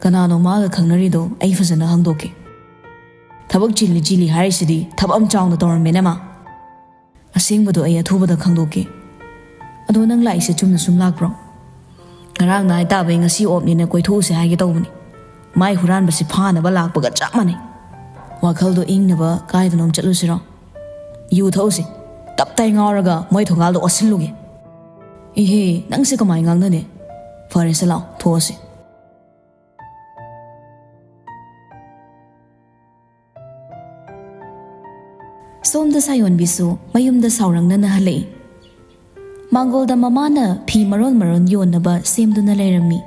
ꯀꯅꯥꯅꯣ ꯃꯥꯒ ꯈꯪꯅꯔꯤꯗꯣ ꯑꯩ ꯐꯖꯅ ꯍꯪꯗꯣꯛꯀꯦ꯫ ꯊꯕꯛ ꯆꯤꯜꯂꯤ ꯆꯤꯜꯂꯤ ꯍꯥꯏꯔꯤꯁꯤꯗꯤ ꯊꯕꯛ ꯑꯃ ꯆꯥꯎꯅ ꯇꯧꯔꯝꯃꯦꯅꯦ ꯃꯥ꯫ ꯑꯁꯦꯡꯕꯗꯣ ꯑꯩ ꯑꯊꯨꯕꯗ ꯈꯪꯗꯣꯛꯀꯦ꯫ ꯑꯗꯣ ꯅꯪ ꯂꯥꯛꯏꯁꯦ ꯆꯨꯝꯅ ꯁꯨꯝ ꯂꯥꯛꯄ꯭ꯔꯣ? ꯉꯔꯥꯡ ꯅꯥꯏ ꯇꯥꯕꯩ ꯉꯁꯤ ꯑꯣꯞꯅꯤꯅ ꯀꯣꯏꯊꯣꯛꯎꯁꯦ ꯍꯥꯏꯒꯦ ꯇꯧꯕꯅꯤ꯫ ꯃꯥꯏ ꯍꯨꯔꯥꯟꯕꯁꯤ ꯐꯥꯅꯕ ꯂꯥꯛꯄꯒ ꯆꯞ ꯃꯥꯟꯅꯩ꯫ ꯋꯥꯈꯜꯗꯣ ꯏꯪꯅꯕ ꯀꯥꯏꯗꯅꯣꯝ ꯆꯠꯂꯨꯁꯤꯔꯣ? ꯌꯨ ꯊꯛꯎꯁꯦ꯫ ꯇꯞ ꯇꯥꯏ ꯉꯥꯎꯔꯒ ꯃꯣꯏ ꯊꯣꯡꯒꯥꯜꯗꯣ ꯑꯣꯠꯁꯤꯜꯂꯨꯒꯦ꯫ ꯏꯍꯦ, ꯅꯪꯁꯦ ꯀꯃꯥꯏ ꯉꯥꯡꯅꯅꯤ? ꯐꯔꯦꯁꯦ, ꯂꯥꯛꯑꯣ, ꯊꯣꯛꯑꯁꯤ꯫ ꯁꯣꯝꯗ ꯁꯥꯌꯣꯟꯕꯤꯁꯨ ꯃꯌꯨꯝꯗ ꯁꯥꯎꯔꯪꯅꯅ ꯍꯜꯂꯛꯏ꯫ ꯃꯥꯡꯒꯣꯜꯗ ꯃꯃꯥꯅ ꯐꯤ ꯃꯔꯣꯟ ꯃꯔꯣꯟ ꯌꯣꯟꯅꯕ ꯁꯦꯝꯗꯨꯅ ꯂꯩꯔꯝꯃꯤ꯫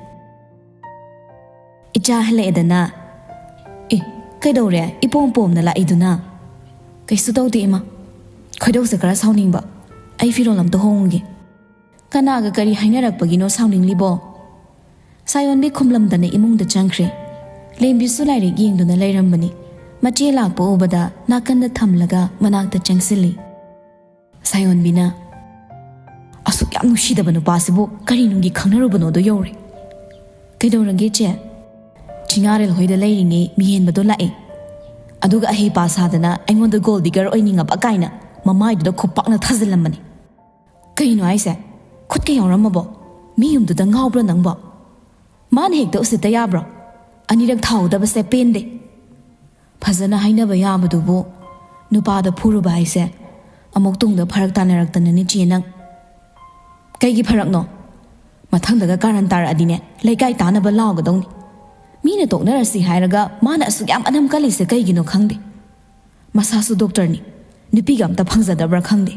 "ꯏꯆꯥ ꯍꯜꯂꯛꯑꯦꯗꯅ?" "ꯑꯦ, ꯀꯩꯗꯧꯔꯦ ꯏꯄꯣꯝ ꯄꯣꯝꯅ ꯂꯥꯛꯏꯗꯨꯅ?" "ꯀꯩꯁꯨ ꯇꯧꯗꯦ ꯏꯃꯥ, ꯈꯣꯏꯗꯧꯁꯦ ꯈꯔ ꯁꯥꯎꯅꯤꯡꯕ꯫ ꯑꯩ ꯐꯤꯔꯣꯜ ꯑꯝꯇ ꯍꯣꯡꯉꯨꯒꯦ꯫" "ꯀꯅꯥꯒ ꯀꯔꯤ ꯍꯥꯏꯅꯔꯛꯄꯒꯤꯅꯣ ꯁꯥꯎꯅꯤꯡꯂꯤꯕꯣ?" ꯁꯥꯌꯣꯟꯕꯤ ꯈꯨꯝꯂꯝꯗꯅ ꯏꯃꯨꯡꯗ ꯆꯪꯈ꯭ꯔꯦ꯫ ꯂꯦꯝꯕꯤꯁꯨ ꯂꯥꯏꯔꯤꯛ ꯌꯦꯡꯗꯨꯅ ꯂꯩꯔꯝꯕꯅꯤ꯫ ꯃꯆꯦ ꯂꯥꯛꯄ ꯎꯕꯗ ꯅꯥꯀꯟꯗ ꯊꯝꯂꯒ ꯃꯅꯥꯛꯇ ꯆꯪꯁꯤꯜꯂꯤ꯫ ꯁꯥꯌꯣꯟꯕꯤꯅ, "ꯑꯁꯨꯛ ꯌꯥꯝ ꯅꯨꯡꯁꯤꯗꯕ ꯅꯨꯄꯥꯁꯤꯕꯨ ꯀꯔꯤ ꯅꯨꯡꯒꯤ ꯈꯪꯅꯔꯨꯕꯅꯣꯗꯣ ꯌꯧꯔꯦ꯫" "ꯀꯩꯗꯧꯔꯒꯦ ꯆꯦ?" "ꯆꯤꯉꯥꯔꯦꯜ ꯍꯣꯏꯗ ꯂꯩꯔꯤꯉꯩ ꯃꯤꯍꯦꯟꯕꯗꯣ ꯂꯥꯛꯑꯦ꯫ ꯑꯗꯨꯒ ꯑꯍꯩꯄꯥ ꯁꯥꯗꯅ ꯑꯩꯉꯣꯟꯗ ꯒꯣꯜ ꯗꯤꯒꯔ ꯑꯣꯏꯅꯤꯡꯉꯕ ꯀꯥꯏꯅ ꯃꯃꯥꯏꯗꯨꯗ ꯈꯨꯄꯥꯛꯅ ꯊꯥꯖꯤꯜꯂꯝꯕꯅꯤ꯫" "ꯀꯩꯅꯣ ꯍꯥꯏꯁꯦ? ꯈꯨꯠꯀ ꯌꯥꯎꯔꯝꯃꯕꯣ? ꯃꯤ ꯌꯨꯝꯗꯨꯗ ꯉꯥꯎꯕ꯭ꯔꯣ ꯅꯪꯕꯣ? ꯃꯥꯅ ꯍꯦꯛꯇ ꯎꯁꯤꯠꯇ ꯌꯥꯕ꯭ꯔꯣ? ꯑꯅꯤꯔꯛ ꯊꯥꯍꯧꯗꯕꯁꯦ ꯄꯦꯟꯗꯦ꯫" "ꯐꯖꯅ ꯍꯥꯏꯅꯕ ꯌꯥꯕꯗꯨꯕꯨ ꯅꯨꯄꯥꯗ ꯐꯨꯔꯨꯕ ꯍꯥꯏꯁꯦ ꯑꯃꯨꯛ ꯇꯨꯡꯗ ꯐꯔꯛ ꯇꯥꯅꯔꯛꯇꯅꯅꯦ ꯆꯦ ꯅꯪ꯫" "ꯀꯩꯒꯤ ꯐꯔꯛꯅꯣ? ꯃꯊꯪꯗꯒ ꯀꯥꯔꯟ ꯇꯥꯔꯛꯑꯗꯤꯅꯦ ꯂꯩꯀꯥꯏ ꯇꯥꯅꯕ ꯂꯥꯎꯒꯗꯧꯅꯤ꯫ ꯃꯤꯅ ꯇꯣꯛꯅꯔꯁꯤ ꯍꯥꯏꯔꯒ ꯃꯥꯅ ꯑꯁꯨꯛ ꯌꯥꯝ ꯑꯅꯝ ꯀꯜꯂꯤꯁꯦ ꯀꯩꯒꯤꯅꯣ ꯈꯪꯗꯦ꯫ ꯃꯁꯥꯁꯨ ꯗꯣꯛꯇꯔꯅꯤ, ꯅꯨꯄꯤꯒ ꯑꯝꯇ ꯐꯪꯖꯗꯕ꯭ꯔꯥ ꯈꯪꯗꯦ꯫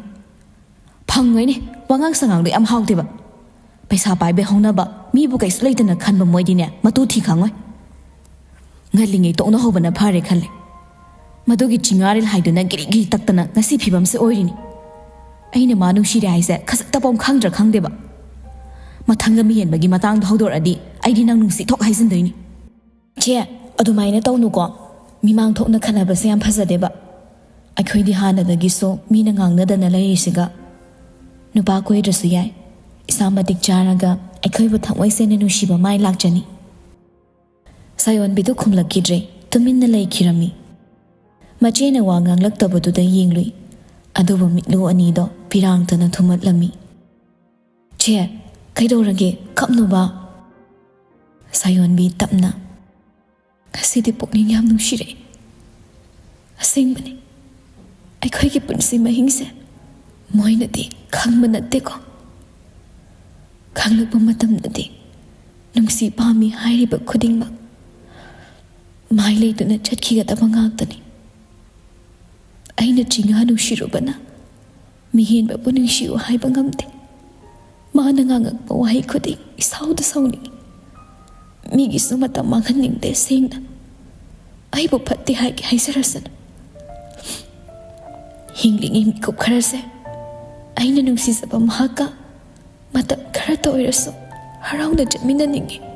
ꯐꯪꯉꯣꯏꯅꯦ꯫ ꯋꯥꯉꯥꯡ ꯁꯉꯥꯡꯗꯣ ꯌꯥꯝ ꯍꯥꯎꯇꯦꯕ꯫ ꯄꯩꯁꯥ ꯄꯥꯏꯕꯩ ꯍꯧꯅꯕ, ꯃꯤꯕꯨ ꯀꯩꯁꯨ ꯂꯩꯇꯅ ꯈꯟꯕ ꯃꯣꯏꯗꯤꯅꯦ, ꯃꯇꯨ ꯊꯤ ꯈꯪꯉꯣꯏ꯫ ꯉꯜꯂꯤꯉꯩ ꯇꯣꯛꯅꯍꯧꯕꯅ ꯐꯔꯦ ꯈꯜꯂꯦ꯫ ꯃꯗꯨꯒꯤ ꯆꯤꯡꯉꯥꯔꯦꯜ ꯍꯥꯏꯗꯨꯅ ꯒꯤꯔꯤ ꯒꯤꯔꯤ ꯇꯛꯇꯅ ꯉꯁꯤ ꯐꯤꯕꯝꯁꯦ ꯑꯣꯏꯔꯤꯅꯤ꯫ ꯑꯩꯅ ꯃꯥ ꯅꯨꯡꯁꯤꯔꯦ ꯍꯥꯏꯁꯦ ꯈꯖꯤꯛꯇꯐꯥꯎ ꯈꯪꯗ꯭ꯔꯥ ꯈꯪꯗꯦꯕ꯫ ꯃꯊꯪꯒ ꯃꯤꯍꯦꯟꯕꯒꯤ ꯃꯇꯥꯡꯗꯣ ꯍꯧꯗꯣꯔꯛꯑꯗꯤ ꯑꯩꯗꯤ ꯅꯪ ꯅꯨꯡꯁꯤ ꯊꯣꯛ ꯍꯥꯏꯖꯤꯟꯗꯣꯏꯅꯤ꯫ ꯆꯦ, ꯑꯗꯨꯃꯥꯏꯅ ꯇꯧꯅꯨꯀꯣ꯫ ꯃꯤꯃꯥꯡ ꯊꯣꯛꯅ ꯈꯟꯅꯕꯁꯦ ꯌꯥꯝ ꯐꯖꯗꯦꯕ꯫ ꯑꯩꯈꯣꯏꯗꯤ ꯍꯥꯟꯅꯗꯒꯤꯁꯨ ꯃꯤꯅ ꯉꯥꯡꯅꯗꯅ ꯂꯩꯔꯤꯁꯤꯒ꯫ ꯅꯨꯄꯥ ꯀꯣꯏꯗ꯭ꯔꯁꯨ ꯌꯥꯏ꯫ ꯏꯁꯥ ꯃꯇꯤꯛ ꯆꯥꯔꯒ ꯑꯩꯈꯣꯏꯕꯨ ꯊꯃꯣꯏ ꯁꯦꯡꯅ ꯅꯨꯡꯁꯤꯕ ꯃꯥꯏ ꯂꯥꯛꯆꯅꯤ꯫ ꯁꯥꯌꯣꯟꯕꯤꯗꯨ ꯈꯨꯝꯂꯛꯈꯤꯗ꯭ꯔꯦ, ꯇꯨꯃꯤꯟꯅ ꯂꯩꯈꯤꯔꯝꯃꯤ꯫ ꯃꯆꯦꯅ ꯋꯥ ꯉꯥꯡꯂꯛꯇꯕꯗꯨꯗ ꯌꯦꯡꯂꯨꯏ, ꯑꯗꯨꯕꯨ ꯃꯤꯠꯂꯨ ꯑꯅꯤꯗꯣ ꯄꯤꯔꯥꯡꯇꯅ ꯊꯨꯝꯃꯠꯂꯝꯃꯤ꯫ "ꯆꯦ, ꯀꯩꯗꯧꯔꯒꯦ? ꯀꯞꯅꯨꯕ꯫" ꯁꯥꯌꯣꯟꯕꯤ ꯇꯞꯅ, "ꯉꯁꯤꯗꯤ ꯄꯨꯛꯅꯤꯡ ꯌꯥꯝ ꯅꯨꯡꯁꯤꯔꯛꯑꯦ꯫ ꯑꯁꯦꯡꯕꯅꯤ, ꯑꯩꯈꯣꯏꯒꯤ ꯄꯨꯟꯁꯤ ꯃꯍꯤꯡꯁꯦ ꯃꯣꯏꯅꯗꯤ ꯈꯪꯕ ꯅꯠꯇꯦꯀꯣ꯫ ꯈꯪꯂꯛꯄ ꯃꯇꯝꯗꯗꯤ ꯅꯨꯡꯁꯤ ꯄꯥꯝꯃꯤ ꯍꯥꯏꯔꯤꯕ ꯈꯨꯗꯤꯡꯃꯛ ꯃꯥꯏ ꯂꯩꯗꯨꯅ ꯆꯠꯈꯤꯒꯗꯕ ꯉꯥꯛꯇꯅꯤ꯫ ꯑꯩꯅ ꯆꯤꯡꯉꯥ ꯅꯨꯡꯁꯤꯔꯨꯕꯅ ꯃꯤꯍꯦꯟꯕꯕꯨ ꯅꯨꯡꯁꯤꯌꯨ ꯍꯥꯏꯕ ꯉꯝꯗꯦ꯫ ꯃꯥꯅ ꯉꯥꯡꯉꯛꯄ ꯋꯥꯍꯩ ꯈꯨꯗꯤꯡ ꯏꯁꯥꯎꯗ ꯁꯥꯎꯅꯤꯡꯏ꯫ ꯃꯤꯒꯤꯁꯨ ꯃꯇꯝ ꯃꯥꯡꯍꯟꯅꯤꯡꯗꯦ ꯁꯦꯡꯅ꯫ ꯑꯩꯕꯨ ꯐꯠꯇꯦ ꯍꯥꯏꯒꯦ ꯍꯥꯏꯖꯔꯁꯅꯨ꯫ ꯍꯤꯡꯂꯤꯉꯩ ꯃꯤꯀꯨꯞ ꯈꯔꯁꯦ ꯑꯩꯅ ꯅꯨꯡꯁꯤꯖꯕ ꯃꯍꯥꯛꯀ ꯃꯇꯝ ꯈꯔꯇ ꯑꯣꯏꯔꯁꯨ ꯍꯔꯥꯎꯅ ꯆꯠꯃꯤꯟꯅꯅꯤꯡꯏ꯫